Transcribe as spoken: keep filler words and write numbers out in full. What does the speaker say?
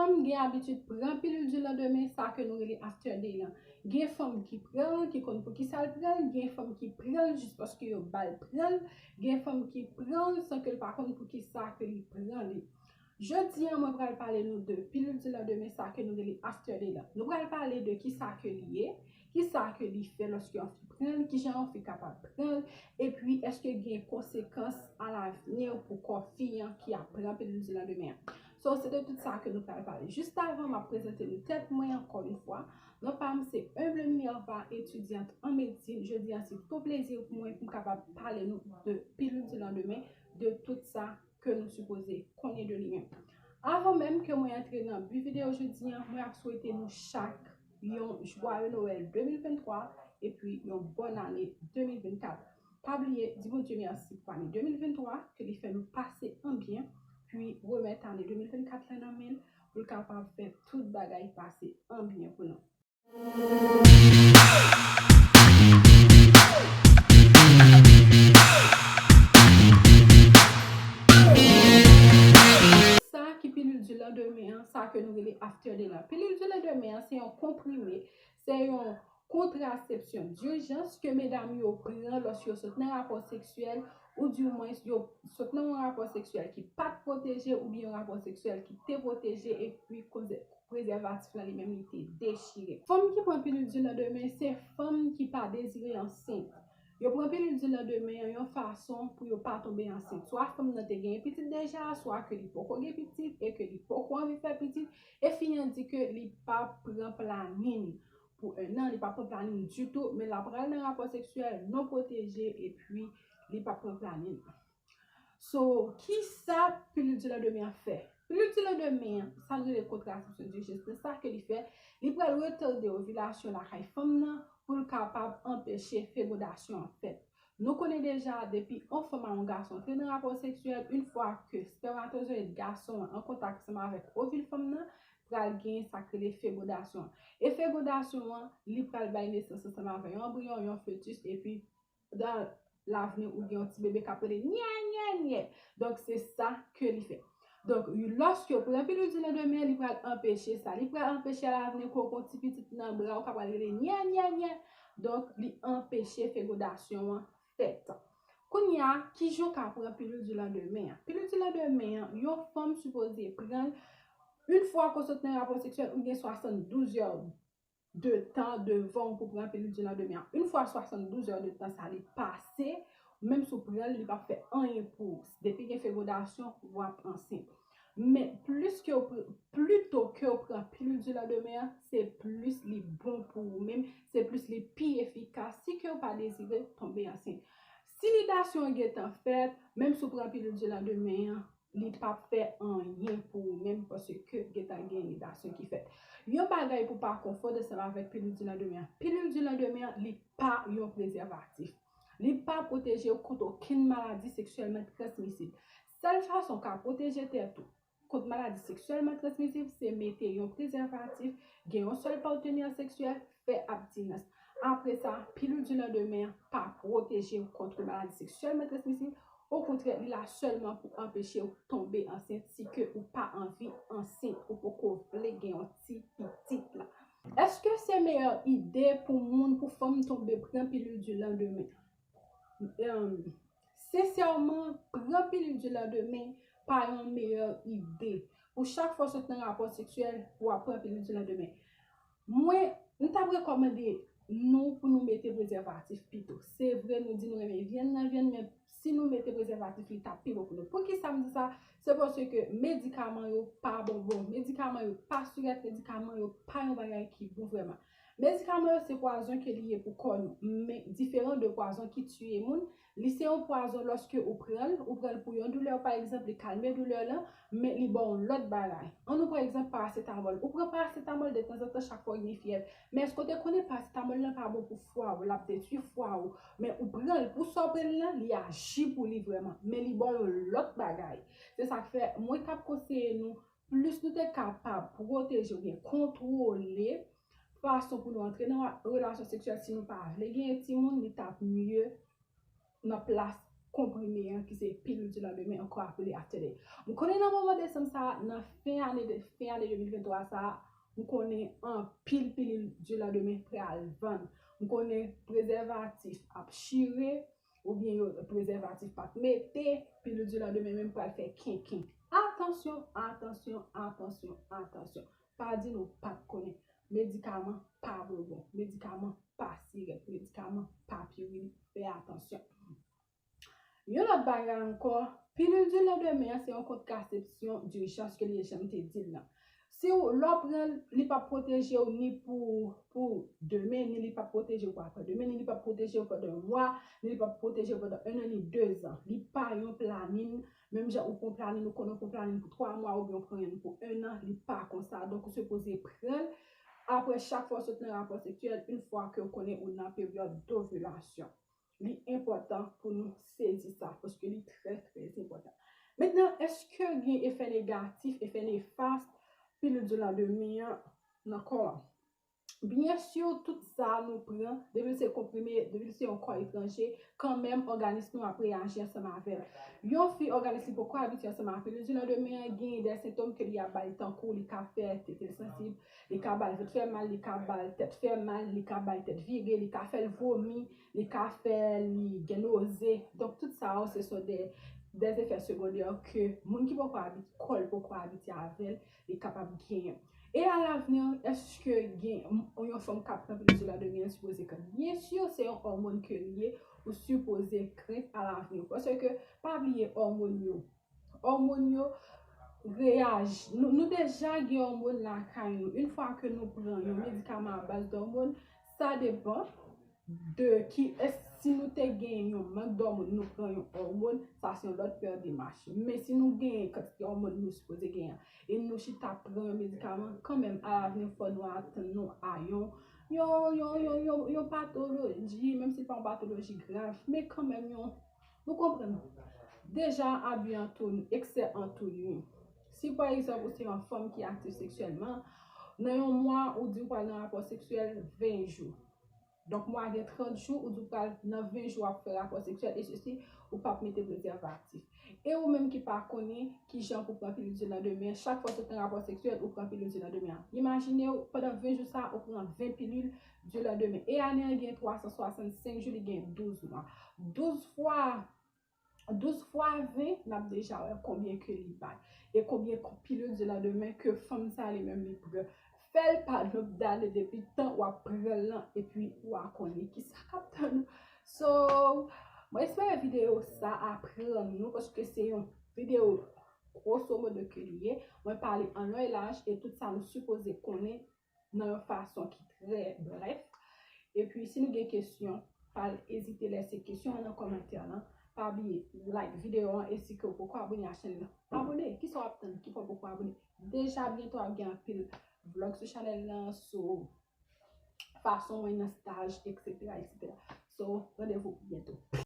Fanm gen abitid pran pilil di landemen, sa ke nou rele after day lan. Gen fanm ki pran l, ki konn poukisa l pran l, gen fanm ki pran l jis paske yo ba l pran l, gen fanm ki pran l san ke l pa konn poukisa ke li pran li. Jodi a, mwen pral pale nou de pilil di landemen, sa ke nou rele after day lan. Nou pral pale de kisa ke li ye, kisa ke li fè lòske yon fi pran l, kijan yon fi kapab pran l, epi èske gen konsekans alavni pou kò fi an ki ap pran pilil di landemen an. So, se de tout sa ke nou pral pale. Jis avan m ap prezante nou tèt mwen ankò yon fwa, non pa m se Humble Minerva, etidyant an medsin. Jodi a, se yon plezi pou mwen pou m kapab pale nou de pilil di landemen, de tout sa ke nou sipoze konnen de li menm. Avan menm ke mwen antre nan bi videyo jodi a, mwen ap swete nou chak yon jwaye Nwèl de mil venntwa epi yon bòn ane de mil vennkat. Pa bliye di Bondye mèsi pou ane de mil venntwa ke li fè nou pase an byen, pi remèt ane de mil vennkat lan nan men l pou l kapab fè tout bagay pase an byen pou nou. Sa ki pilil di landemen an, sa ke nou rele after day lan. Pilil di landemen an, se yon konprime, se yon kontrasepsyon dijans ke medam yo pran lòske yo sot nan rapò seksyèl, ou dimwens yo sot nan yon rapò seksyèl ki pa t pwoteje oubyen yon rapò seksyèl ki te pwoteje epi koze prezèvatif lan li menm li te dechire. Fanm ki pran pilil di landemen se fanm ki pa dezire ansent. Yo pran pilil di landemen an yon fason pou yo pa tonbe ansent. Swa fanm nan te genyen pitit deja, swa ke li poko gen pitit e ke li poko anvi fè pitit, e fi an di ke li p ap pran planin pou ennan, li p ap pran planin ditou, men l ap pral nan rapò seksyèl non pwoteje epi li p ap pran planin. So, kisa pilil di landemen an fè? Pilil di landemen an, sa n rele kontrasepsyon dijans lan, sa ke li fè, li pral retade ovilasyon lakay fanm nan pou l kapab anpeche fekodasyon an fèt. Nou konnen deja, depi yon fanm a yon gason antre nan rapò seksyèl, yon fwa ke spèmatozoyid gason an an kontak ansanm avèk ovil fanm nan, pral gen sa k rele fekodasyon an. E fekodasyon an, li pral bay nesans ansanm avèk yon anbriyon, yon fetis, epi dan lavni ou gen yon ti bebe k ap rele nyè, nyè, nyè. Donk, se sa ke li fè. Donk, lòske yo pran pilil di landemen, li pral anpeche sa. Li pral anpeche alavni ke w gen yon ti pitit nan bra w k ap rele nyè, nyè, nyè. Donk, li anpeche fekodasyon an fèt. Kounye a, kijan w ka pran pilil di landemen an? Pilil di landemen an, yon fanm sipoze pran l yon fwa ke w sot nan rapò seksyèl, ou gen swasanndouz è de tan devan w pou pran pilil di landemen an. Yon fwa swasanndouz è de tan sa li pase, menm si w pran l, li p ap fè anyen pou ou. Depi gen fekodasyon, w ap ansent. Men plis ke w pr-, pli to ke w pran pilil di landemen an, se plis li bon pou ou menm, se plis li pi efikas si ke w pa dezire tonbe ansent. Si nidasyon an gentan fèt, menm si w pran pilil di landemen an, li p ap fè anyen pou ou menm paske gentan gen nidasyon ki fèt. Yon bagay pou pa konfonn ansanm avèk pilil di landemen an. Pilil di landemen an, li pa yon prezèvatif. Li pa pwoteje w kont okenn maladi seksyèlman transmisib. Sèl fason w ka pwoteje tèt ou kont maladi seksyèlman transmisib, se mete yon prezèvatif, gen yon sèl patnè seksyèl, fè abstinans. Apre sa, pilil di landemen an pa pwoteje w kont maladi seksyèlman transmisib, okontrè, li la sèlman pou anpeche w tonbe ansent si ke ou pa anvi ansent, ou poko vle gen yon ti pitit la. Èske se meyè ide pou moun, pou fanm tonbe pran pilil di landemen? Em, sensèman, pran pilil di landemen pa yon meyè ide. Pou chak fwa w sot nan rapò seksyèl, w ap pran pilil di landemen. Mwen, m t ap rekòmande nou pou nou mete prezèvatif pito. Se vre, nou di nou renmen vyann nan vyann, men si nou mete prezèvatif, li t ap pi bon pou nou. Poukisa m di sa? Se paske medikaman yo pa bonbon. Medikaman yo pa sirèt, medikaman yo pa yon bagay ki bon vrèman. Medikaman yo se pwazon ke li ye pou kò nou, men diferan de pwazon ki tiye moun, li se yon pwazon lòske ou pran l, ou pran l pou yon doulè, pa egzanp, li kalme doulè lan, men li ba w yon lòt bagay. Ann nou pran egzanp parasetamòl. Ou pran parasetamòl detanzantan chak fwa w gen fyèv. Men èske w te konnen parasetamòl lan pa bon pou fwa w, l ap detwi fwa w. Men ou pran l pou sa w pran l lan, li aji pou li vrèman. Men li ba w yon lòt bagay. Se sa k fè, mwen t ap konseye nou, plis nou te kapab pwoteje oubyen kontwole fason pou nou antre nan relasyon seksyèl si nou pa vle genyen timoun, li t ap mye nan plas konprime an ki se pilil di landemen, ankò apele After Day. M konnen nan moman desanm sa a, nan fen ane de, fen ane de mil venntwa sa a, m konnen anpil pilil di landemen pral vann. M konnen prezèvatif ap chire, oubyen yo prezèvatif pa t mete, pilil di landemen menm pral fè kenken. Atansyon, atansyon, atansyon, atansyon. Pa di nou pa t konnen. Medikaman pa bonbon. Medikaman pa sirèt. Medikaman pa piwil. Fè atansyon. Yon lòt bagay ankò, pilil di landemen an se yon kontrasepsyon dijans ke li janm te di l nan. Si w, lè w pran l, li p ap pwoteje w ni pou, pou demen, ni li p ap pwoteje w pou apre demen, ni li p ap pwoteje w pandan yon mwa, ni li p ap pwoteje w pandan en an, ni de zan. Li pa yon planin, menm jan ou pran planin, ou konnen ou pran planin pou twa mwa, oubyen ou pran youn pou en an, li pa konsa. Donk, ou sipoze pran l apre chak fwa w sot nan rapò seksyèl, yon fwa ke w konnen ou nan peryòd dovilasyon. Li enpòtan pou nou sezi sa, paske li trè, trè enpòtan. Mentnan, èske gen efè negatif, efè nefas, pilil di landemen an nan kò a? Byen si, tout sa nou pran, depi l se konprime, depi l se yon kò etranje, kanmenm òganis nou ap reyaji ansanm avè l. Yon fi, òganis li poko abitye ansanm avè l. Pilil di landemen an gen de sentòm ke li ap bay, tankou li ka fè tete l sansib, li ka ba l vant fè mal, li ka ba l tèt fè mal, li ka ba l tèt vire, li ka fè l vomi, li ka fè li gen noze. Donk, tout sa yo, se son de, de efè segondè ke moun ki poko abit-, kò l poko abitye avè l, li kapab genyen. E alavni, èske gen yon fanm k ap pran pilil di landemen an sipoze krent? Byen si, se yon òmòn ke li ye, ou sipoze krent alavni. Paske, pa bliye òmòn yo. Òmòn yo reyaji. Nou, nou deja gen òmòn lakay nou. Yon fwa ke nou pran yon medikaman a baz dòmòn, sa depann de ki, èske si nou te gen yon mank dòmòn, nou pran yon òmòn, sa se yon lòt pè demach. Men si nou gen kantite òmòn nou sipoze gen an, e nou chita pran yon medikaman, kanmenm, alavni, fò nou atann nou a yon, yon, yon, yon, yon, yon patoloji, menm si pa yon patoloji grav, men kanmenm yon, nou konprann. Deja, abi an tou, eksè an tou nwi. Si, pa egzanp, ou se yon fanm ki aktif seksyèlman, nan yon mwa, ou di w pral nan rapò seksyèl ven jou. Donk, mwa gen trant jou, ou di w pral nan ven jou ap fè rapò seksyèl, e sesi, ou p ap mete prezèvatif. E ou menm ki pa konnen kijan pou pran pilil di landemen, chak fwa w sot nan rapò seksyèl, ou pran pilil di landemen an. Imajine w, pandan ven jou sa, ou pran ven pilil di landemen. E ane an gen twa san swasannsenk jou, li gen douz mwa. Douz fwa, douz fwa ven, n ap deja wè konbyen ke li bay. E konbyen ko-, pilil di landemen ke fanm sa li menm li pran. Fè l pa nonb dane depi tan w ap pran l lan, epi w a konnen kisa k ap tann ou. So, mwen espere videyo sa aprann nou, paske se yon videyo grosso modo ke li ye. Mwen pale an long e laj e tout sa nou sipoze konnen nan yon fason ki trè brèf. Epi, si nou gen kesyon, pa ezite lese kesyon an nan kòmantè lan. Pa bliye like videyo an, e si ke w poko abone a chèn lan, abone. Kisa w ap tann ki fè w poko abone? Deja byento ap gen anpil vlog sou chanèl lan, sou fason mwen nan staj, et cetera, et cetera. So, randevou byento.